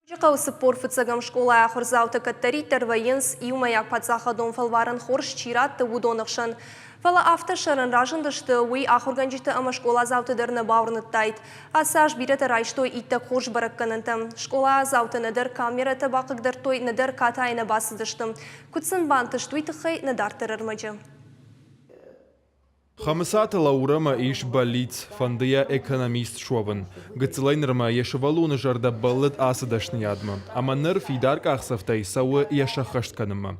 Дзӕуджыхъӕуы 45-ӕм скъолайы ахуырдзаутӕ кӕддӕриддӕр вӕййынц, иумӕйаг паддзахадон фӕлварӕн хорз чи ратты, уыдоны хсӕн. Фӕлӕ афтӕ сӕрӕн разындысты, уый ахуыргӕнджыты ӕмӕ скъоладзауты дӕр нӕ бауырныдтаид. Ацы аз бирӕтӕ райстой иттӕг хорз бӕрӕггӕнӕнтӕ. Скъоладзаутӕ нӕдӕр камерӕтӕ бахъыгдардтой, нӕдӕр катайы нӕ бацыдысты. Куыд сын бантыст, уый тыххӕй нӕ дарддӕр ӕрмӕджы. Хӕмыцаты Лаурӕмӕ ис бӕллиц, фӕнды йӕ экономист суӕвын. Гыццылӕй нырмӕ йӕ сывӕллоны зӕрдӕ бӕллыд ацы дӕсныйадмӕ, ӕмӕ ныр фидар къахдзӕфтӕй цӕуы йӕ сӕххӕст кӕнынмӕ.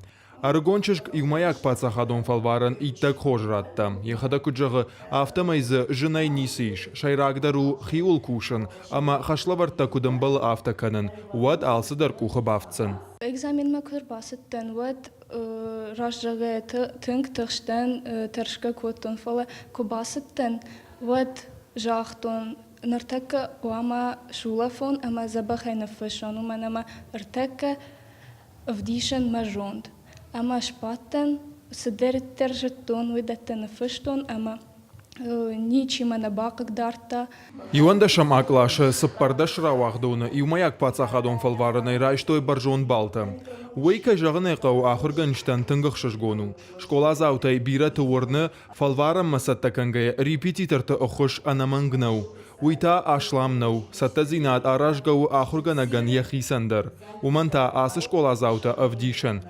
Ӕрыгон чызг иумӕйаг паддзахадон фӕлварӕн иттӕг хорз радта. Йӕхӕдӕг куыд зӕгъы, афтӕмӕй дзы зынӕй ницы ис. Сӕйрагдӕр у хиуыл кусын ӕмӕ хӕслӕвӕрдтӕ куыд ӕмбӕлы, афтӕ кӕнын, уӕд алцыдӕр къухы бафтдзӕн. Экзаменмӕ куы ӕрбацыдтӕн, уӕд раст зӕгъгӕйӕ, тынг тыхстӕн, тӕрсгӕ кодтон, фӕлӕ куы бацыдтӕн, уӕд загътон, ныртӕккӕ хъуамӕ сулӕфон ӕмӕ дзӕбӕхӕй ныффыссон, уымӕн ӕмӕ ӕртӕккӕ ӕвдисын мӕ зонд. Ӕмӕ сбадтӕн, цыдӕриддӕр зыдтон, уыдӕттӕ ныффыстон ӕмӕ ничи мӕ нӕ бахъыгдардта. Иуӕндӕсӕм а къласы 14 рауагъдоны иумӕйаг паддзахадон фӕлварӕнӕй райстой бӕрзонд баллтӕ. Уый, кӕй зӕгъын ӕй хъӕуы, ахуыргӕнджытӕн тынг ӕхсызгон у. Скъоладзаутӕй бирӕты уырны, фӕлварӕнмӕ цӕттӕ кӕнгӕйӕ репетиторты ӕххуыс ӕнӕмӕнг нӕу. Уый та аслам нӕу, цӕттӕдзинад аразгӕ у ахуыргӕнӕгӕн йӕхицӕн дӕр. Уымӕн та ацы скъоладзаутӕ ӕвдисӕн.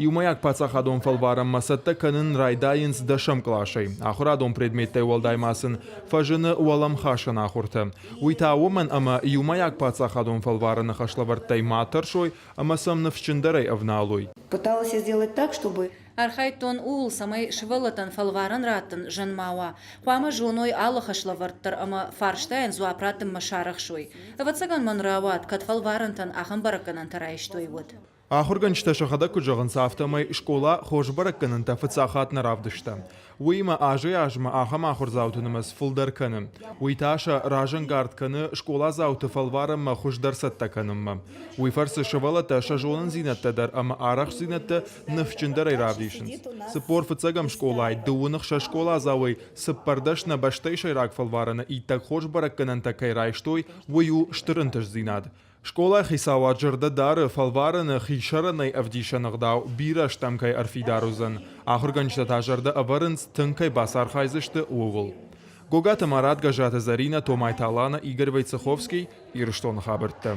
Иумӕйаг паддзахадон фӕлварӕнмӕ цӕттӕ кӕнын райдайынц дӕсӕм къласӕй. Ахуырадон предметтӕй уӕлдай ма сын фӕзыны уӕлӕмхасӕн ахуыртӕ. Уый та уымӕн, ӕмӕ иумӕйаг паддзахадон фӕлварӕны хӕслӕвӕрдтӕй ма тӕрсой ӕмӕ сӕм ныфсджындӕрӕй ӕвналой. Пыталась я сделать так, чтобы Архайдтон ууыл, цӕмӕй сывӕллӕттӕн фӕлварӕн раттын зын ма уа. Хъуамӕ зоной алы хӕслӕвӕрд дӕр ӕмӕ фарстайӕн дзуапп раттынмӕ сарӕхсой. Ӕвӕццӕгӕн мӕн рауад, кӕд фӕлварӕнтӕн ахӕм бӕрӕггӕнӕнтӕ райстой, уӕд. Ахуыргӕнджытӕ сӕхӕдӕг куыд зӕгъынц, афтӕмӕй скъола хорз бӕрӕггӕнӕнтӕ фыццаг хатт нӕ равдыста. Уыимӕ азӕй-азмӕ ахӕм ахуырдзауты нымӕц фылдӕр кӕны. Уый та сӕ разӕнгард кӕны скъоладзауты фӕлварӕнмӕ хуыздӕр цӕттӕ кӕнынмӕ. Уый фӕрцы сывӕллӕттӕ сӕ зонындзинӕдтӕ дӕр ӕмӕ арӕхстдзинӕдтӕ ныфсджындӕрӕй равдисынц. 45-ӕм скъолайы 26 скъоладзауӕй 14 нӕ бӕстӕйы сӕйраг фӕлварӕны иттӕг хорз бӕрӕггӕнӕнтӕ кӕй райстой, уый у стыр ӕнтыстдзинад. Скъолайы хицауад зӕрдӕ дары, фӕлварӕны хисӕрӕнӕй ӕвдисӕн ӕгъдау бирӕ стӕм кӕй ӕрфидар уыдзӕн. Ахуыргӕнджытӕ та зӕрдӕ ӕвӕрынц, тынг кӕй бацархайдзысты, ууыл. Гогаты Марат, Гӕззаты Зӕринӕ, Томайты Алана, Игорь Войцеховский, Ирыстоны хабӕрттӕ.